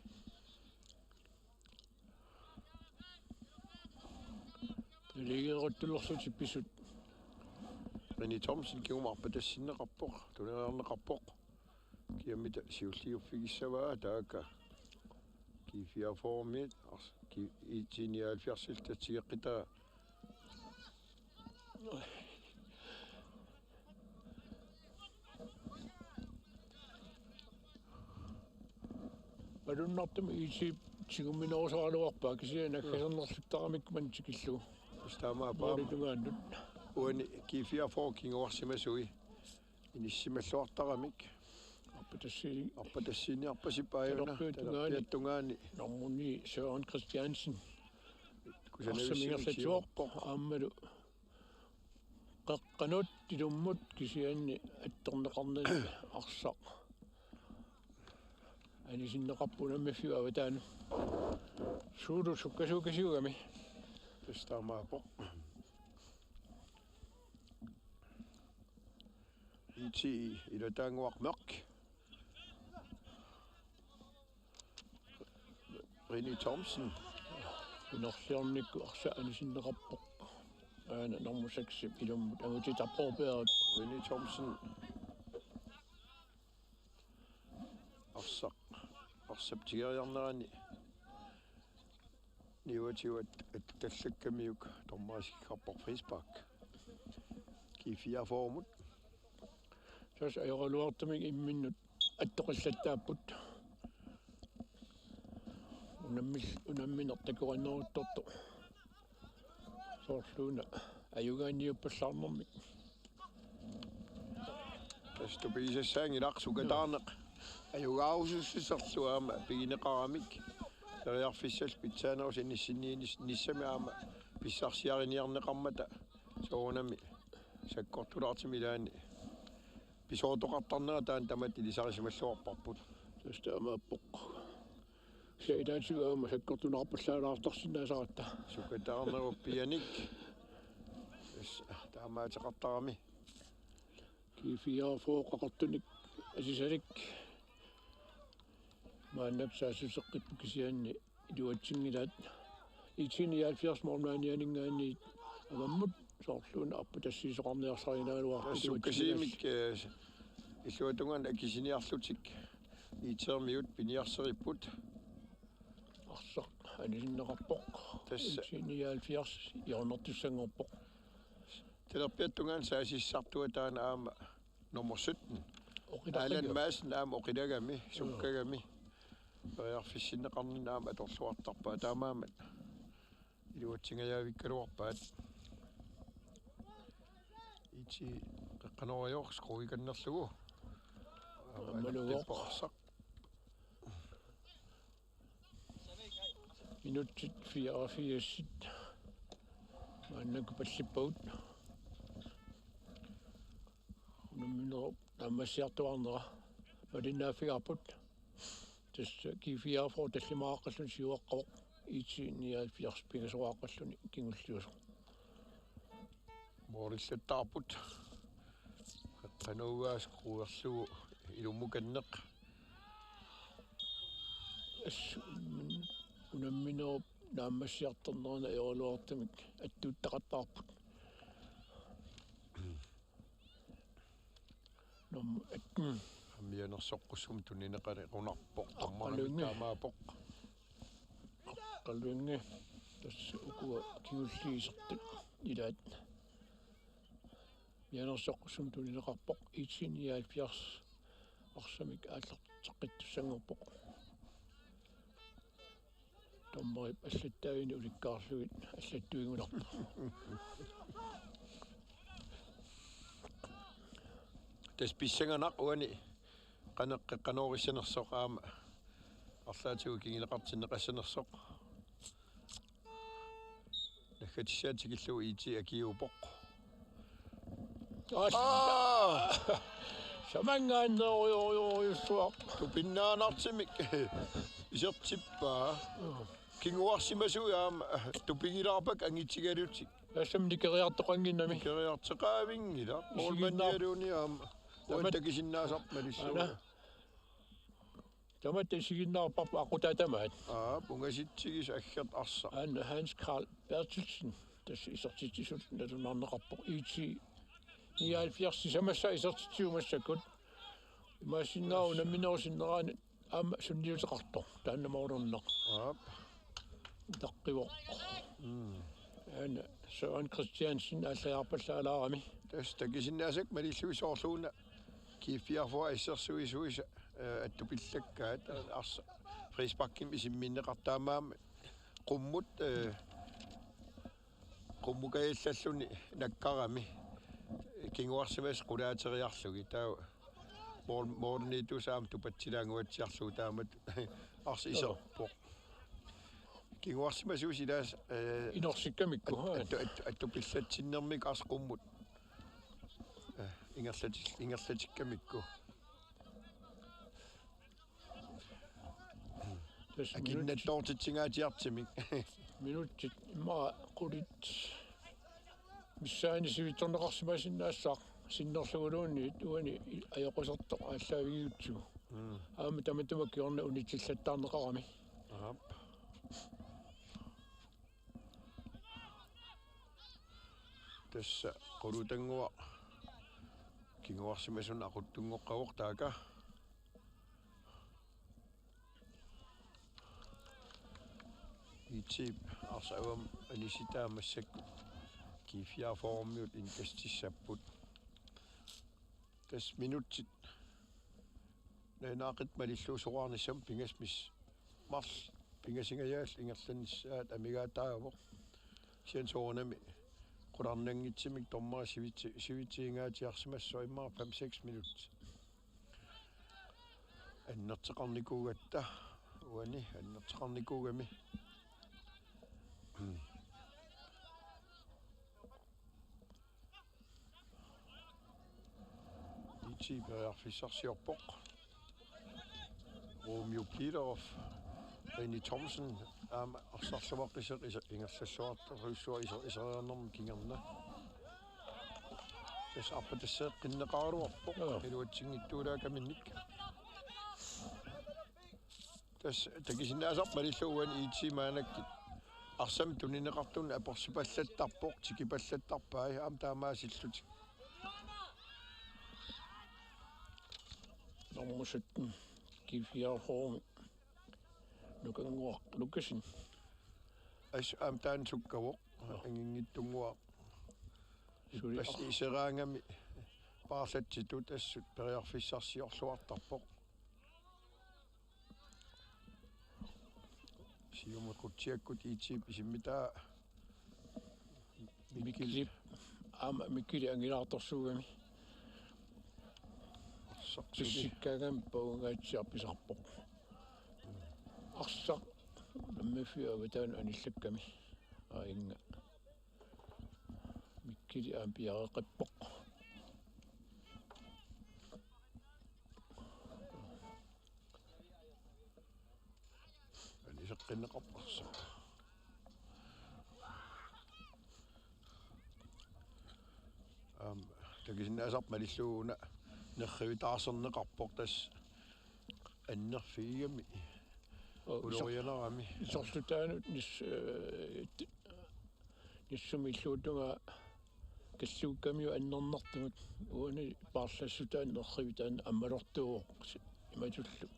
Liigeeruttulerlutik pisut. René Thomsen kingumut arpatassinneqarpoq, tuneriarneqarpoq. Kiammita siulliuffigissavaa taakku. G fireogfyrre-miit ars-, G-, I T nioghalvfjerds-illu tigeqqitaa. Malunnartumik I T tigumminerusaraluarpaa kisianni nakkasernerluttaramikku manna tikillugu. Tassa taamaappoq aamma. Målip tungaanut. Uani G fireogfyrre kinguarsimasui. Inissimalluartaramik. Arpatassi-, arpatassiiniarpasippoq aajuna. Talerpiata tungaani. Talerpiata tungaani. Nummer ni Søren Christiansen. Kusanavissumik arsamingerlatigoorpoq siuarpoq. Aammalu qeqqanut ilummut kisianni attorneqarnani arsaq anisinneqarpoq unammiffiup avataani. Suulu sukkasuukasiugami. Tassa taamaappoq. I T ilataannguaq Mørk. René Thomsen. Inorliornikkut arsaq anisinneqarpoq. Aana nummer seks ilummut angutitappoorpiaat. René Thomsen. Arsaq. Arsap tigeriarnerani. Niuatigut attallakkamiuk dommarit siggarpoq frispark. G fireogfyrre-mut. Tassa ajoraluartumik imminnut attoqillattaapput. Unammil-, unammineq takorinneruttortoq. Soorluuna ajugaanniuppallaarnermik. Tassa tupigisassaanngilaq sukataarneq. Ajugaarusussuserlu aamma pigineqaramik. Periarfissallu pitsaanerusoq inissinniinis-, -nissami aamma pissarsiariniarneqarmata soorunami sakkortulaartumik ilaanni. Pisoortoqartarnera taanna tamatta ilisarisimalluarparput. Tassa taamaappoq. Kisianni ilaatigut aamma sakkortunaarpallaalaartarsinnaasaratta. Sukataarnerup pianik. Tassa taamaateqartarami. G fireogfyrre Qaqortunik asisalik. Maannakkut saassuseqqipput kisianni iluatsinngilaat. I T nioghalvfjerds målmandianinngaanniit avammut soorluuna arpatassiisoqarniarsarigaluarpoq. Tassa sukkasuumik, eh, illuatungaanut akisiniarlutik I T-miut piniarseripput. Arsaq anisinneqarpoq. Tassa. I T nioghalvfjerds hjørnertussanngorpoq. Talerpiata tungaanut saasissartua taanna aamma nummer sytten. Oqilaqqiuvoq. Allan Madsen aamma oqilagami, joo, sukkagami. Periarfissinneqarninni aamma atorluartarpaa taamaammat. Iluatsingajaavikkaluarpaat. I T qeqqanoorioq skruikannerlugu. Aammaluuvoq. Aamma arsaq. Minutsit fireogfirsit. Maannakkut pallippagut. Unamminerup naammassiartuaarnera malinnaaffigaarput. Tassa G fireogfyrre tallimaaqqalluni siuaqqavoq, IT nioghalvfjerds pingasoqaaqqalluni kingulliusoq. Moorillattaarput. Qanuugaas querlugu ilumukanneq. Assut unamminerup naammassiartornerani ajoraluartumik attuuttaqattaarput. Nummer atten. Mianersoqqussummik tunineqarunarpoq. Aqqalungi. Tammarami taamaappoq. Aqqalungi. Tassa ukua kingulliit isertut ilaat. Mianersoqqussummik tunineqarpoq, IT nioghalvfjerds arsamik aallarteqqittussanngorpoq. Dommerip allattaavini ulikkaarlugit allattuigunarpoq. Tassa pissanganaq uani qanoq qeqqanoorissanersoq aamma arlaatigut kinguneqartinneqassanersoq. Naggatissaat tikillugu IT akiuuvoq. Aa! Aa! Samanngaanneerujorujussuaq. Tupinnaanartumik isertippaa. Kinguarsimasuit aamma tupigilaarpakka angitigalutik. Tassami nikeriartoqannginnami. Nikeriartoqaavinngilaq. Isiginnaar- Målmandialuunniit aamma. Tamat- Uanga takusinnaasarput malillugu. Aana. Tamatta isiginnaarparput aqqutaa tamaat. Aap, ungasitsigisoq aggertoq arsaq. Aana Hans Carl Berthelsen, tassa isertitsisut nalunaarneqarpoq IT nioghalvfjerds sisamassaa isertitsivoq massakkut. Imaassinnaavoq unamminerup sinneraani aamma sunniuteqartoq, taanna moornerneq. Aap. Taqqivoq. Mm. Aana Søren Christiansen aallajaarpallaalaarami. Tassa takusinnaasakka malillugu soorluuna G fireogfyrre assersuisuisa, eh, attupillakkaat, eh, arsa frisparkimik isimminneqartoq, taamaammat qummut, eh, qummukajallalluni nakkarami kinguarsimasut qulaateriarlugit, taava mål-, målimiittussaq aamma tupatsilaannguatsiarlugu taamatut arsaq iserpoq. Kinguarsimasuusi ilaasa, eh, inorsikkamikku, at-, aa. At-, at-, attupillatsinnermik arsaq qummut. Eh, ingerlatil-, ingerlatikkamikku. Tassa minut-, akinnattoortitsingaatsiartumik. Minutsit immaqa qulit missaanni sivitsorneqarsimasinnaassaq sinnerluguluunniit uani i-, ajoqusertoq aallaavigiutsigu. Mm. Aamma tamatuma kingorna unitsillattaarneqarami. Aap. Tassa Qulutannguaq kinguarsimasunik aquttunngoqqavoq taaka. IT-p arsaq avammut anisitaa massakkut G fireogfyrremiut indkastissapput. Tassa minutsit najunaaquttap malillugu soraarnissamut pingasut marluk pingasungajaallu ingerlannissaat amigaataavoq. Kisianni soorunami qularnanngitsumik dommeri sivitsi-, sivitsingaatsiarsimassaaq immaqa fem seks minutsit. Annertoqarnikuugatta uani, annertoqarnikuugami. IT periarfissarsiorpoq. Romeo Peterhoff, René Thomsen, aamma arsarluaqqisoq isa-, ingerlalluartorujussuaq isa-, iseriarnermut kingorna. Tassa arpatasseeqqinneqaraluarpoq. Joo. Iluatsinngitsuulaakaminnik. Tassa takusinnaasarput malillugu uani IT maannakkut arsamik tunineqartunut apersupallattarpoq, tikipallattarpai aamma taamaasillutik. Nummer sytten, G fireogfyrre, Nukannguaq Lukassen. Assut aamma taanna sukkavoq, anginngitsunnguaq. Suli. Ippassaq iseraangami paarlatsitut assut periarfissarsiorluartarpoq. Siumut qutsiakkut IT-p isimmitaa Mikkilip. Mikkilip. Aamma Mikkili angilaartorsuugami. Arsaq suli. Pissikkaangami pavungaatsiaq pisarpoq. Arsaq nammiffiup avataanut anillakkami. Aainga. Mikkili aamma piareeqqippoq. Eqqinneqarparsi. Aam, takusinnaasarput malillugu una nerrivik taarserneqarpoq, tassa annerfigigami. Oo, ulorianarami. Isorlutaanut nis-, eh, t-, nissumik illuutungaa kalluukkamiuk annernartumut uani paarlassutaat nerrivik taanna ammalortuuvoq imatullu.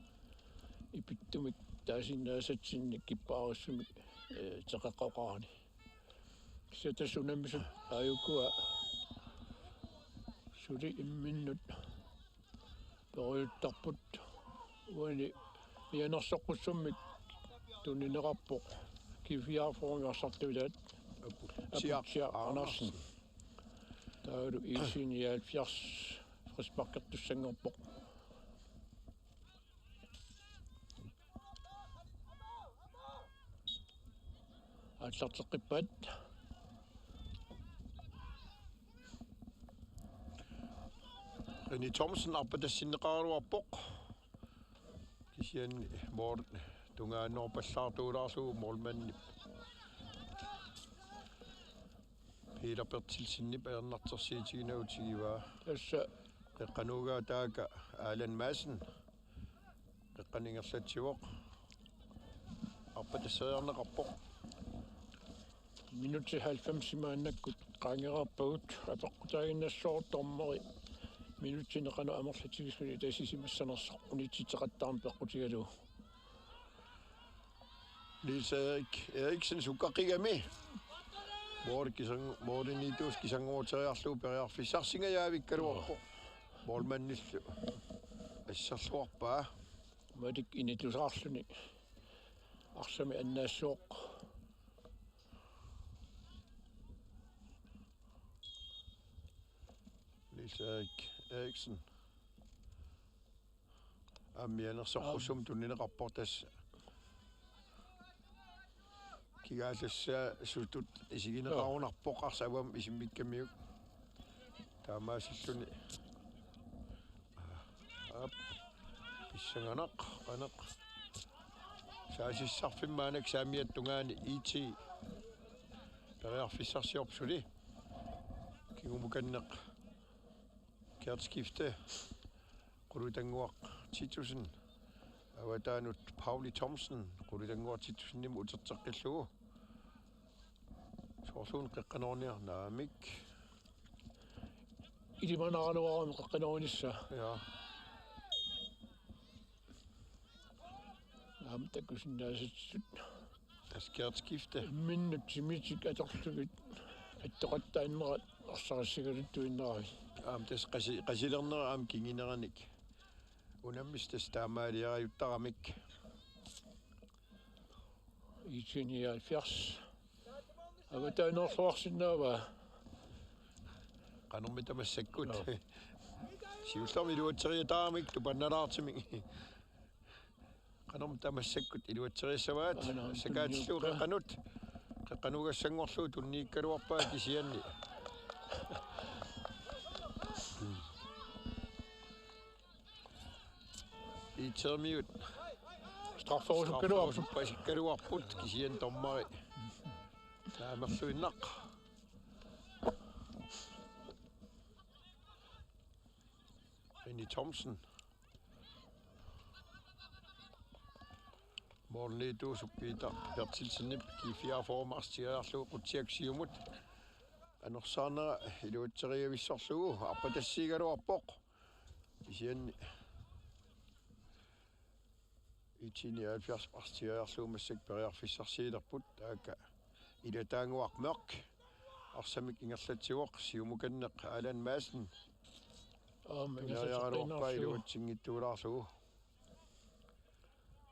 Ipittumik taasinnaasatsinnik kippaarissumik, eh, teqeqqoqarani. Kisianni tassa unammisut aajukua suli imminnut perujuttarput. Uani mianersoqqussummik tunineqarpoq G fireogfyrre-mi arsartuutaat Aputsiaq Aputsiaq Andersen. Andersen. Taavalu I T nioghalvfjerds frisparkertussanngorpoq. Aallarteqqippaat. René Thomsen arpatassinneqaraluarpoq. Kisianni mål tungaanut pallaartuulaarlugu målmandip Peter Berthelsenip ajornartorsiutiginagutigivaat. Tassa Qeqqanuugaa taakku Allan Madsen. Qeqqanut ingerlatsivoq. Arpatasseriarneqarpoq. Minutsit halvfems maannakkut qaangereerpagut, apeqqutaaginnassooq dommeri minutsini qanoq amerlatigisuni tasisimassanersoq unitsitseqattaarneq peqqutigalugu. Niels Erik Eriksen sukkaqigami. Mål kisang-, målimiittuus kisannguuteriarlugu periarfissarsingajavikkaluarpoq. Målmandillu asserluarpaa. Malik initusaarluni arsamik annaassooq. Niels Erik Eriksen. Aamma mianersoqqussummik tunineqarpoq, tassa kigaallassaasutut isigineqarunarpoq arsaq avammut isimmikkamiuk. Taamaasilluni. Aap. Pissanganaq, qanoq. Saasissarfimmi maannakkut saamiata tungaani I T periarfissarsiorpoq suli. Kingumukanneq. Gert Skifte, Qulutannguaq Titussen, avataanut Pauli Thomsen, Qulutannguaq Tittussenimut uterteqqillugu. Soorluuna qeqqanoorniarneq aamma. Ilimanaraluarami qeqqanoornissaa. Ja. Aamma takusinnaasatut. Tassa Gert Skifte. Imminnut timitik atorlugit attoqattaannerat arsarissigaluttuinnarami. Aamma tassa qasi-, qasilernera aamma kinguneranik. Unammisut tassa taamaaliarajuttaramik. I T nioghalvfjerds. Avataanerluarsinnaavaa. Qanormita massakkut. Joo. Siullermik iluatseriataarmik tupannalaartumik. Qanormita massakkut iluatseriassavaat. Aana, sakaatillugu tunniuppaa. Qeqqanut. Qeqqanuugassanngorlugu tunniukkaluarpaa kisianni. I T-miut. Strafferusukkaluarput. Strafferusukkaluarput kisianni dommeri naamerluinnaq. René Thomsen. Målimiittuusoq Peter Berthelsenip G fireogfyrre-mi arsaq tigoriarlugu Qutsiak siumut anorsaarnera iluatseriavissorlugu arpatassiigaluarpoq. Kisianni I T nioghalvfjerds arsaq tigoriarlugu massakkut periarfissarsiulerput, taakku Ilataannguaq Mørch arsamik ingerlatsivoq, siumukanneq Allan Madsen. Aamma tunniukkaluarpaa ingerlateqqinnaarlugu. Iluatsinngitsuulaarlugu.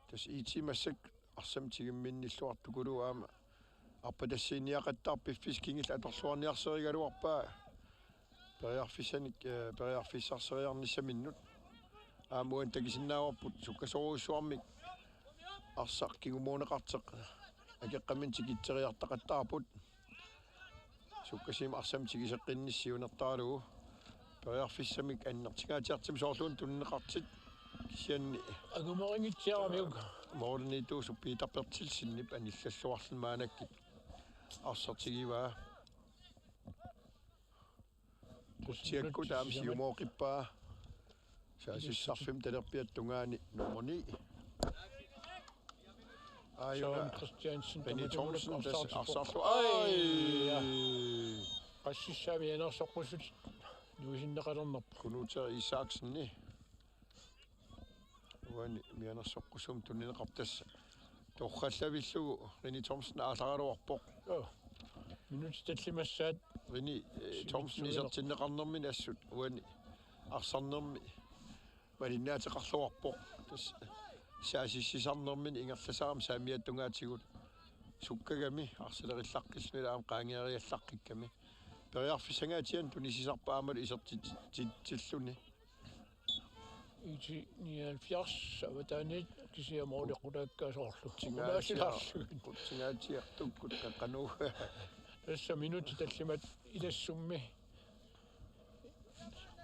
Tassa I T massakkut arsamik tigumminnilluartukuluuvoq, aamma arpatassiiniaqattaarpoq, piffissaq kingulleq atorluarniarsarigaluarpaa periarfissanik, eh, periarfissarseriarnissaminnut. Aamma uani takusinnaavarput sukkasoorujussuarmik arsaq kingumuuneqartoq akeqqaminnut tikitseriartaqattaarput. Sukkasuumik arsamik tikiseqqinnissaq siunertaralugu. Periarfissamik annertungaatsiartumik soorluuna tunineqartut. Kisianni angumeringitsiaramiuk. Målimiittuusoq Peter Berthelsenip anillalluarluni maannakkut arsaq tigivaa. Qutsiakkut aamma siumooqippaa. Saassussarfimmi talerpiata tungaani nummer ni. Aajuna Søren Christiansen Benny Thomsen tassa arsarlu. Ai! Qassissaami anersoqqussutit nuisinneqalernerput. Kunuuter Isaksenni. Uani mianersoqqussummik tunineqarpoq tassa. Torrallavillugu René Thomsen aallaraluarpoq. Joo. Minutsit tallimassaat. René, eh, Thomsen isertinneqarnermini assut uani arsarnermi malinnaateqarluarpoq. Tassa saasissisarnermini ingerlasarami saamiata tungaatigut sukkagami arsalerillaqqilluni aamma qaangeeriallaqqikkami. Periarfissangaatianik tunisisarpoq aammalu isertitsilluni. I T nioghalvfjerds avataaniit kisianni måleqqutaakkaat soorlu. Qutsingaatiar-, qutsingaatiartukkut qeqqanut. Tassa minutsit tallimat ilassummi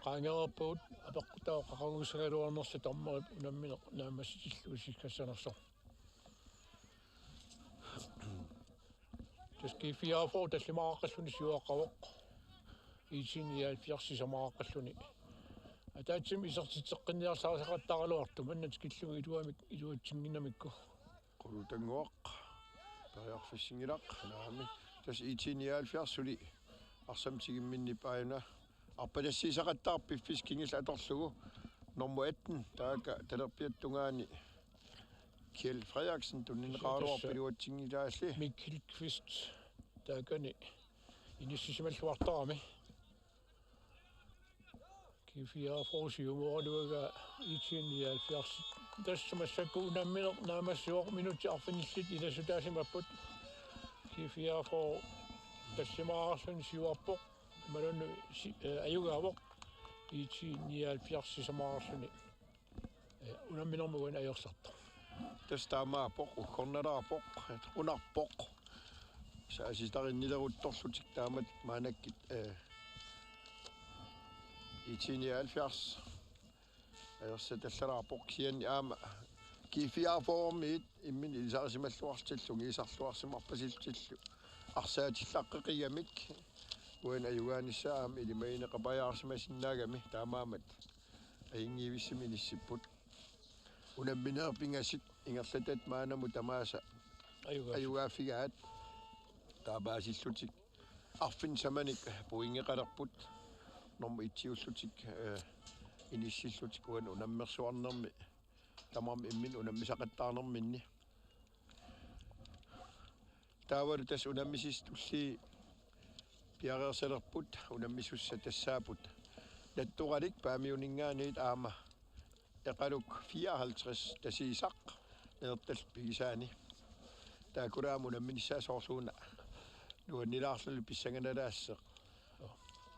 qaangereerpagut apeqqutaavoq qaqugusagaluarnersa tammarip unammineq naammassitillugu isikassanersoq. Tassa G fireogfyrre tallimaaqqalluni siuaqqavoq. I T nioghalvfjerds sisamaaqqalluni. Ataatsimik isertitseqqinniarsarisaqattaaraluartoq manna tikillugu iluamik iluatsinngimmagu. Qulutannguaq. Periarfissinngilaq. Naamik. Tassa I T nioghalvfjerds suli arsamik tigumminni aajuna. Arpalassiisaqattaarpoq piffissap kingulleq atorlugu. Nummer atten. Taakku talerpiata tungaani Kjeld Frederiksen tunineqaraluarpoq iluatsinngilaalli. Mikkel Kvist taakani inissisimalluartarami. G fireogfyrre siumooraluagaa I T nioghalvfjerds. Tassa massakkut unammineq naammassivoq, minutsit arfinillit ilassutaasimapput. G fireogfyrre tallimaarluni siuarpoq. Imaluunniit si-, eh, ajugaavoq. I T nioghalvfjerds sisamaaqqalluni. Eh, unamminermut uani ajorlerpoq. Tassa taamaappoq, uggornalaarpoq, qunarpoq. Saasitarinnileruttorlutik taamatut maannakkut, eh, I T nioghalvfjerds. Ajorsatallalaarpoq kisianni aamma G fireogfyrre-miit imminut ilisarisimalluartillugu ilisarluarsimarpasillutillu arsaatillaqqeqigamik uani ajugaanissaa aamma ilimagineqapajaarsimasinnaagami taamaammat ajunngivissumik inissipput. Unammineq pingasut ingerlatat maannamut tamaasa ajugaaffigaat. Ajugaaffigaagut taamaasillutik arfineq-samanik pointeqalerput. Nummer et-iullutik, eh, inissillutik uani unammersuarnermi tamarmik imminnut unammisaqattaarnerminni. Taavalu tassa unammisussat tulliit piareersalerput, unammisussat tassaapput Nattoralik Paamiuninngaanniit aamma Eqaluk fireoghalvtreds Tasiisaq Nanortallip pigisaani. Taakkulu aamma unamminissaat soorluuna nuannilaarluni pissanganalaasseq.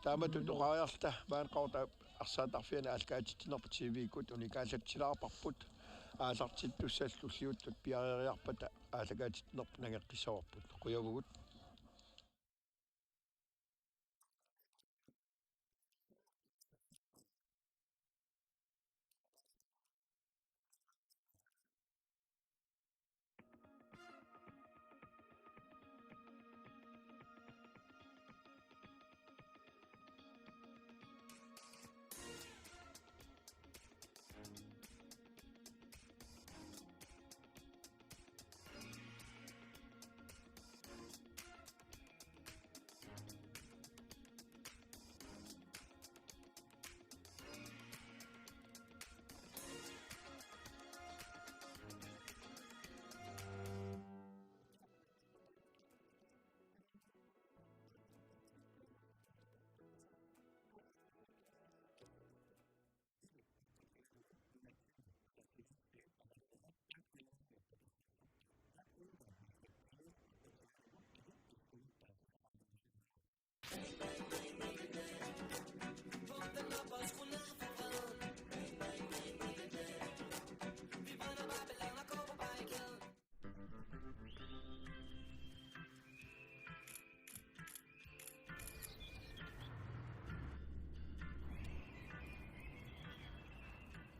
Taamatut oqariarluta maani Qaqortup arsaattarfiani aallakaatitsinerput T V-kkut unikaallatsilaarparput aallartittussallu tulliuttut piareeriarpata aallakaatitsinerput nangeqqissavarput. Qujavugut.